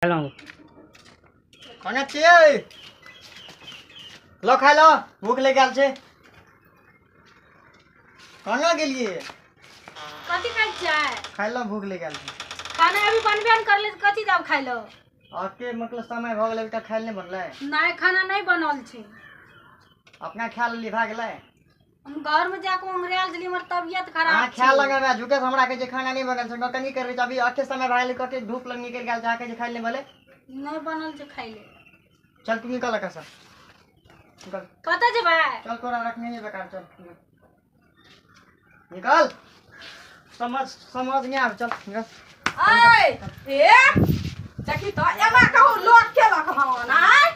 कने छियै? लो खाय लो, भूख लागि गेल छै। कना गेलियै? कथी खाइ छै? खाय लो, भूख लागि गेल छै। खाना अभी बनबे न करले, कथी जाब खाय लो? आके मतलब समय भऽ गेलै, अभी तक खाय नहि बनलै? नहि, खाना नहि बनल छै। अपना खा लेली, भए गेलै। हम घर में जाके ओंघरायल छलियै, हमर तबियत खराब अहाँ खाय लगेबै, झुके से हमरा कहै छै खाना नहि बनल छै, नौटंकी करै छै। अभी अठे समय भए गेलै, कते धूप लग निकलि गेल छै, अहाँ कहै छै खाय नहि भेलै? नहि बनल छै खाय ले। चल तू निकल एतऽ, निकल। कतऽ जेबै? चल, तोरा रखने नहीं बेकार, चल निकल। समझ समझ नहीं आबै, चल निकल। ऐ ए देखी तऽ एना कहू लोक केलक हन। आय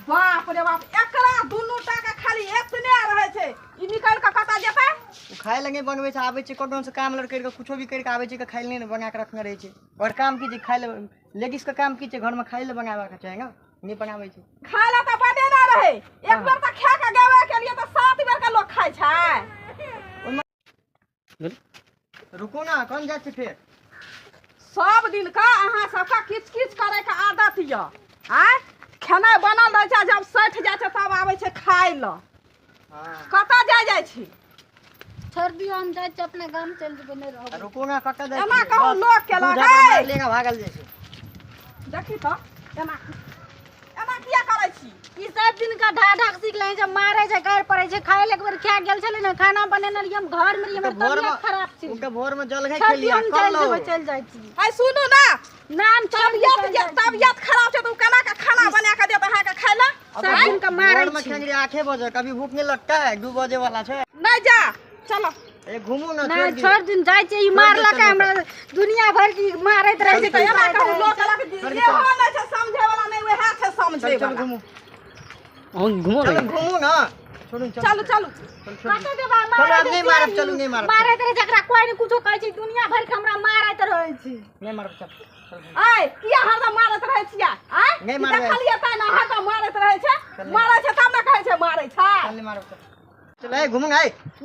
बाप रे बाप, एकरा दुनू टा के खाली एतने रहै छै, ई निकलि कऽ कतऽ जेतै? ओ खाय लए नहि बनबै छै, आबै छै कतहुँ से काम लड़ करि कऽ, कुछो भी करि कऽ आबै छै तऽ खाय लए नहि बना कऽ रखने रहै छै। आओर काम की छै? खाय लए लेडीज के काम की छै? घरमे खाय लए बनाबऽके चाही ने, नहि बनाबै छै। खाय लए तऽ बनेने रहै, एक बेर तऽ खा कऽ गेबे केलियै, तऽ 7 बेर के लोक खाइ छै। रुकू ना, कौन जाइ छै फेर? सब दिन का अहाँ सबके किच किच करे के आदत यऽ। आय खेनाइ बनल रहै छै, जब सठि जाइ छै तब आबै छै खाय लए। कतऽ जाइ जाइ छी? छोड़ दियौ, हम जाइ छी अपना गाम, चलि जेबै, नहि रहबै। रुकू ना, कतऽ जाइ? एना कहू लोक केलक। लेगा भागल जाइ छै। देखी तऽ एना एना किया करै छी? ई सब दिन का ढा ढाक सीख ले छै, मारे छै, गारि पड़ै छै। खाय ले एक बेर खा गेल छलै ने, खाना बनेने रहियै हम, घर में रहियै, हमर तबियत खराब छै। उनका भोर में जलखै छोड़ दियौ, खेलियै। हम चलि जेबै, चलि जाइ छी। आइ सुनू ना। नाम तबियत तबियत खराब छै तऽ ओ केना के खाना बना के देत अहाँके खाय लए? सब दिन का मारै भोर में छै। खेलियै 8 बजे, कभी भूख नहीं लगता है? 2 बजे वाला छै। नहि जा, चलो। ए घूमू ना, ना, छोड़ दियौ। छोड़ दिन जाइ छै, ई मारलक हमरा, दुनिया भर की मारैत रहै छै। तऽ एना कहू लोक केलक, चल, इहो नहि छै समझे वाला, नहि वएह छै समझे चल चल वाला। घूमू, घूमो। चलो घूमू ना, छोड़ू, चल। चलू चलू। चल, छोड़ कतऽ जेबै? चलो, आब मारैत नहि छै, मारब, चलू, नहि मारब। मारैत रहै छै, एकरा कोइ नहि कुछो कहै छै, दुनिया भर के हमरा मारैत रहै छै। नहीं मारब, चल चल। आय किया हरदम मारैत रहै छियै? आय नहि मारबै। देखलियै तैं ने हरदम मारैत रहै छै। चल। मारै छै तब ने कहै छै मारै छै। चल, नहीं मारब, चल चल। ए घूमू ए।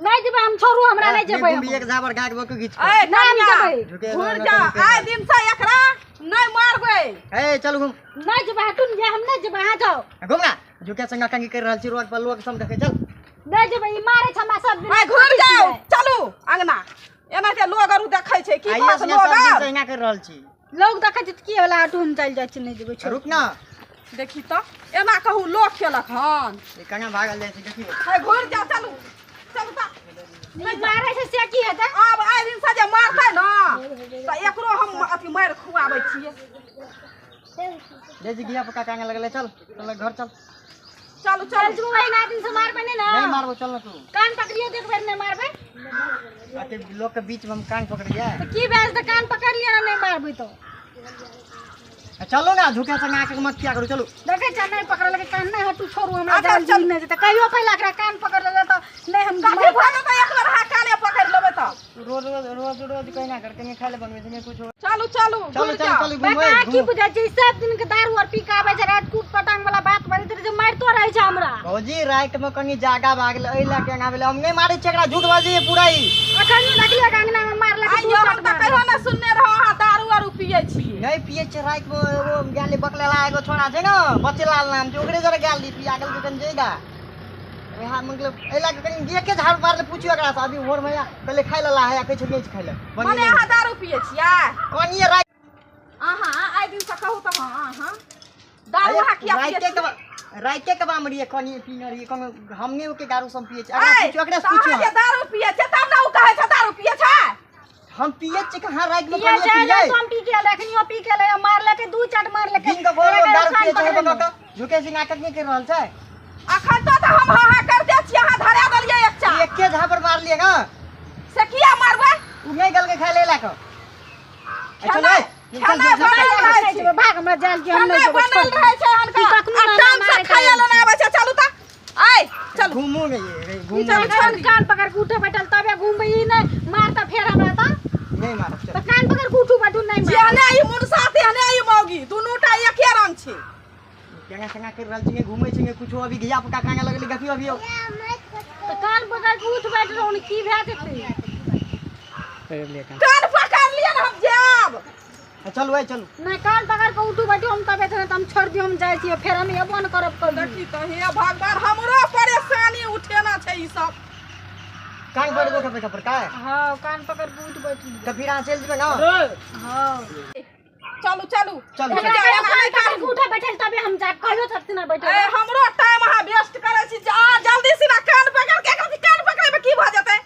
नहि जेबै हम, छोड़ू हमरा, नहि जेबै हम। घूमी, एक झाबर गाड़ बक घीच ऐ नहि, हम कनिया, जेबै। झुके घुर जा, आइ दिन से एकरा नहि मारबै। ए चल घूम। नहि जेबै, हटू ने, हम नहि जेबै, अहाँ जाउ। घूम ना, झुके संग कंगी कर रहल छी रोड पर, लोग सब देखै, चल। नहि जेबै, ई मारै छै हमरा सब दिन। आइ घुर जाउ, चलू अंगना। एना के लोग आरू देखै छै की आइए कहत से लोग सब दिन आर? से एना कर रहल छी। लोग देखै छै तऽ की होला? हटू, हम चलि जाइ छी, नहि जेबै, छोड़ू। रुक ना। देखी तऽ एना कहू लोक केलक हन। ई कना भागल जाइ छै देखियौ। आइ घुर जाउ, चलू चलू तऽ। ई मारै छै से की हेतै? आब आइ दिन से जे मारतै ने तऽ एकरो हम अथी मारि खुआबै छियै। ले जी गिया पका कांगे लगले, चल चल घर चल। चलू चल चलू। जेबै, वही ना दिन से मारबै नहि ने? नहीं मारबो, चल ना तू। कान पकड़ियो, एक बेर नहि मारबै। अते लोग के बीच में हम कान पकड़ गया। तऽ की भेल तऽ कान पकड़ लिअ ने, नहि मारबै तऽ। चलो ना, झुके संग आके मत किया करू, चलू। देखै छै नहि पकड़लकै कान, नहि हटू, छोड़ू हमरा। अच्छा, जान चल। जी नहि जेतै। कहियो पहिले एकरा कान पकड़ लेलै तऽ नहि हम कथी भऽ जेतै एक बेर अहाँ काने पकड़ि लेबै तऽ? रोज रोज रोज रोज कहिना कर कहीं खाय ले बनबै छै, नहीं कुछ। चलू चलू, चलो घुर चल जाउ। चल, घूम। बेटा, की घूम। बुझै छै? सब दिन के दारू आर पी के आबै छै, रात कूट पटांग वाला बात बजैत रहै छै, मारितो रहै छै हमरा। भौजी, रात में कनी जागा भागल एहि लए के एना भेलै। हम नहि मारै छियै एकरा, झूठ बाजै पूरा ई। अखन देखलियै अंगना में मारलक। आइ यौ, हम तऽ कहियो नहि सुनने रहौ अहाँ दारू आरू पियै छियै। नहीं पियै छियै। रात में एगो गेल बकलेला एगो छोड़ा छै ने, बचेलाल नाम छै, ओकरे जरे गेल रही, पिया गेल कनि जेगा वएह मतलब एहि लए के कनि एके झाड़ मारले। पूछियो एकरा से, अभी भोर में कहले खाय लला है, कहै छै नहि खाय ले। मने अहाँ दारू पियै छियै? कनिए राति। अहाँ आइ दिन से कहू तऽ हँ, अहाँ दारू अहाँ किया पियै राइते छियै? के राइते के बाम रहियै, कनिए पीने रहियै, कोनो हमने ओके दारू सब पियै छियै। एकरा ऐ, पूछियो, एकरा से तऽ पूछियो। अहाँ जे दारू पियै छियै तब ने ओ कहै छै दारू पियै छै। हम पियै छियै कहाँ राति में? पियै कनिए छै। पियै। हम पी के अखनियो पी के अयलै, मारलकै, 2 चाट मारलकै। दिन के भोर लोग दारू कान पियै छै। पकड़ने। बना के झुके सिंह नाटक नहि कर रहल छै। अखन तो हम हाँ हाँ करते छियै, अहाँ धरा देलियै एक चाट। एके झापर मारलियै ना। से किया मारबै? उ नहि गेलकै खाय ले लए के। चल ए, निकल। खेनाइ चल, चल। बनल रहै नहि छै। जेबै, भाग, हमरा जायल दिअ, हम नहि खेनाइ जेबै, बनल छोड़। रहै छै हनका ई कखनो आ ना टाइम से मारै खाय लए नहि आबै छै। चलू तऽ, ऐ चलू। घूमू ने ये ई घूमू। चल, कान कान पकड़ के उठे बैठल तबे घूमबै, ई नहि मारता फेर हमरा तऽ। नहीं मारब, चल। तऽ कान पकड़ के उठू बैठू, नहि मारब। जेहने ई मुनसा तेहने ई मौगी, दुनू टा एके रंग छै। केना केना कर रहल छी, घूमै छी कुछो। अभी घिया पका कांगे लगलै, देखियो अभी। तऽ कान पकड़ के उठ बैठ रहू ने, की भए जेतै? पकड़ लिअ कान। कान पकड़ लिअ ने, हम जायब। चलू आइ चलू। नहि, कान पकड़ के उठू बैठू, हम तबे तऽ हम छोड़ि दियौ, हम जाइ छियै, फेर हम एबो नहि करब कभी। देखी तऽ हे भगवान, हमरो परेशानी उठेना छै ई सब। कान पकड़ के उठा पर काय? हँ, कान पकड़ के उठ बैठू। तऽ फिर अहाँ चलि जेबै ने? हँ। चलू चलू। चलू। चलू, एकरा जाउ, एना कान नहि पकड़ करू। के उठा बैठल तबे हम जायब, कहियो छथिन ना बैठल। ए, हमरो टाइम अहाँ वेस्ट करै छी। जा जल्दी सिना कान पकड़ के, एकरा कान पकड़े में की भऽ जेतै?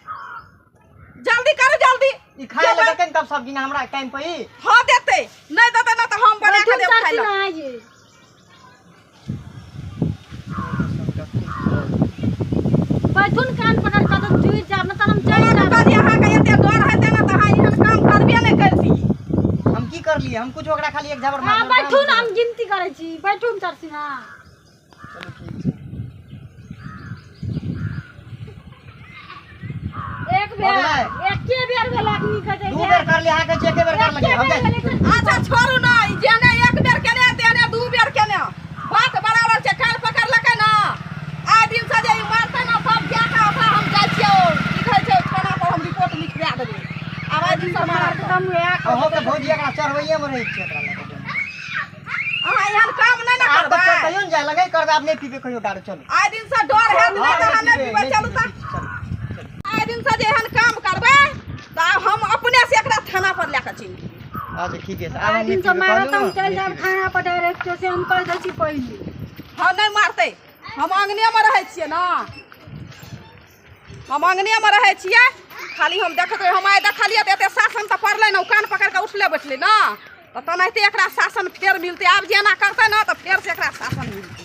जल्दी करू जल्दी। ई खाय लए देतै ने तब सब्जी ने हमरा टाइम पर ई? हाँ देतै, नहि देतै ने तऽ हम बना के बैठू देब खाय चाची लए। ना आइए। बैठू ने कान पकड़ के तऽ जुड़ि जायब, नहि तऽ हम चलि हमरा जायब। कहलियै अहाँके एते डर हेतै ने तऽ अहाँ एहन काम करबे नहि करती। हम की करलियै? हम कुछ ओकरा खाली एक झाबर हाँ मारलियै। बैठू ने, हम गिनती करै छी, बैठू ने चरसी ना। चलू ठीक छै। एक बेर, भऽ गेलै? एके बेर भेल, अखनी कहै छै दू बेर करलियै, अहाँ कहै छियै एके बेर करलकै। हम एके बेर जाइ। भेलै तऽ अच्छा छोड़ू ने, ई जेने एक बेर केने तेने दू बेर केने, बात बराबर छै। कान पकड़लकै ने, आइ दिन से जे ई मारतै ने तब जाके ओकरा हम जाइ छियै, की कहै छै, थाना पर हम रिपोर्ट लिखवा देबै। आब आइ दिन से मारत हम वएह अहूँ तऽ भौजी एकरा चढ़बैये मे रहै छियै एकरा लऽ कऽ। अहाँ एहन काम नहि ने आब तऽ करबै। कहियो ने जाय लगे करबै, आब नहि पीबै कहियो दारू, चलू। आइ दिन से डर हैत नहि तऽ अहाँ नहि पीबै, चलू तऽ। चलू। आइ दिन से जे एहन काम करबै तऽ आब हम अपने से एकरा थाना पर लए कऽ चलि जेबै। अच्छा ठीके छै, आब आइ हम नहि दिन से पीबै, मारत कहलहुँ हम ने, चलि नहि जायब पीबै। थाना पर डायरेक्ट, से हम कहि दै छी पहिले। हँ नहि मारतै, हम अङ्गनेमे रहै छियै ने, हम अङ्गनेमे रहै छियै, खाली हम देखैत रही। हम आइ देखलियै तऽ एते शासन तऽ पड़लै ने, ओ कान पकड़ि कऽ उठले बैठलै ने, तऽ तेनाहिते एकरा शासन फेर मिलतै। आब जे एना करतै ने तऽ फेरसँ एकरा शासन मिलतै।